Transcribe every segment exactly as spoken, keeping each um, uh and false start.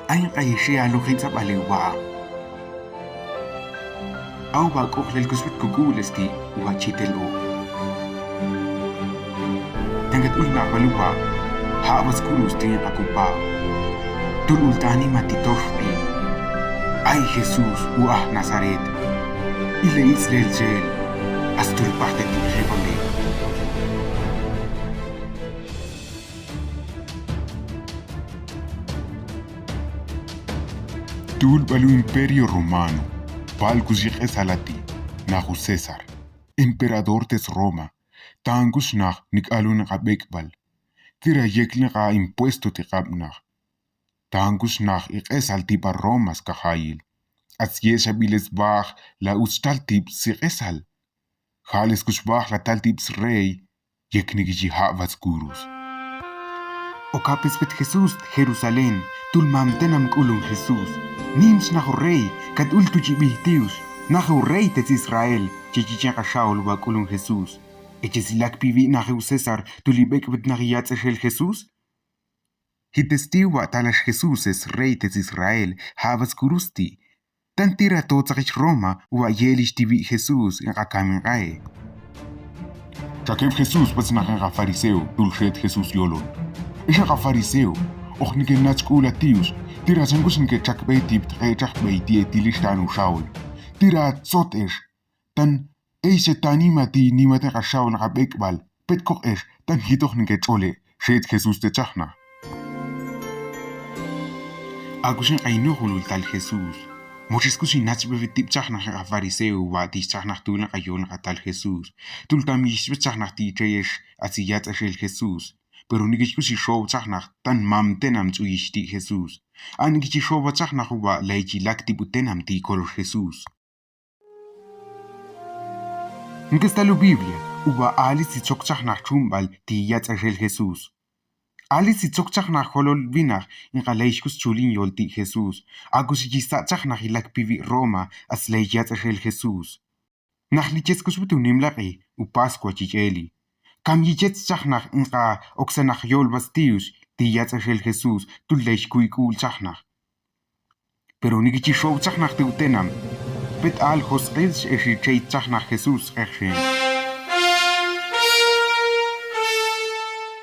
Ain k'ayexe a lujitz'ab'ale uwa a. A uwa k'uxlel kuxb'et kuk'u'l esti uwa chitel o. Tankat ulnax bal uwa, ja'bat skurus ti' in k'akupa. Tul ul ta anima ti' toxb'i. Ay Jesús, u'aj Nazaret. Ile itz'lel chel. Astul pajte ti' jeb'one. Tul bal u Imperio Romano, bal kux yiq'esal a ti', nax u César, emperador te sRoma, tan kux nax nik'alun k'ab'ek'b'al, tira yek'lin k'a impuesto ti' k'ab' nax, tan kux nax iq'esal ti' bal Roma skajayil, a syexab'il sb'aj la uts tal ti' bsiq'esal. Ja'le skuxb'aj la tal ti' bsrey, yek'niki chi ja'bat skurus. Okapesb'et Jesús Jerusalén, tul mam tenam k'ulun Jesús. Nimx nax u rey, kat ul tu' chi b'ij ti'ux, nax u rey te s-Israel, chi chichin k'axa'ol uwa k'ulun Jesús. Eche silakpiwi nax u César, tul ib'ek'b'et nax iyatz'exel Jesús. Jitestiw wa' talax Jesús srey te s-Israel, ja'bat skurus ti'. Tan tira totzaqix Roma, wa' ye'elix tiwi' Jesús, in k'akam in k'ae. Chakeb' Jesús b'at snax in k'afariseo, tul xeet Jesús yolon. Ex a k'afariseo, oq niken nach k'u'l a ti'ux, tira xan kux nike chakb'ey ti' btx'e'chajb'ey ti' e tilix ta' an uxaol. Tira tzot ex, tan eyxe ta anima ti' nimat in k'axaol k'ab'ek'b'al, pet koq ex, tan jitoq nike ch'ole', xeet Jesús te chajnaj. A kux in k'ay nuqul ul tal Jesús. Moxis kux in nachb'ewi tib' chajnaj in k'afariseo wa' ti' xchajnaj tul in k'ay yol in k'atal Jesús. Tul tam yixchb'ej chajnaj ti' cheyex a syatz'exel Jesús. Pero nikich kux ixow chajnaj tan mam tenam ch'uyix ti' Jesús. A nikich ixowa chajnaj uwa' lay chi lak tib' u tenam ti' kolox Jesús. Nikestal u Biblia, uwa' ali sitxok chajnaj chumb'al ti' yatz'exel Jesús. Ali sitxok chajnaj jolol winaj in k'al lay xkux chul in yol ti' Jesús. A kux yichsa' chajnaj ilakpiwi Roma a slay yatz'exel Jesús. Nax li yech skuxb'et u nimlaq'i, u Pascua chi ch'eli. Kam yichech chajnaj in k'al oksanaj yolb'al sti'ux ti' yatz'exel Jesús, tul lay xkuy k'u'l chajnaj. Pero nikich ixow chajnaj te u tenam. Pet al josq'ilx ex i chey chajnaj Jesús sq'ex xeen.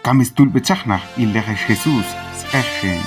Kam stulb'e chajnaj ileqex Jesús sq'ex xeen.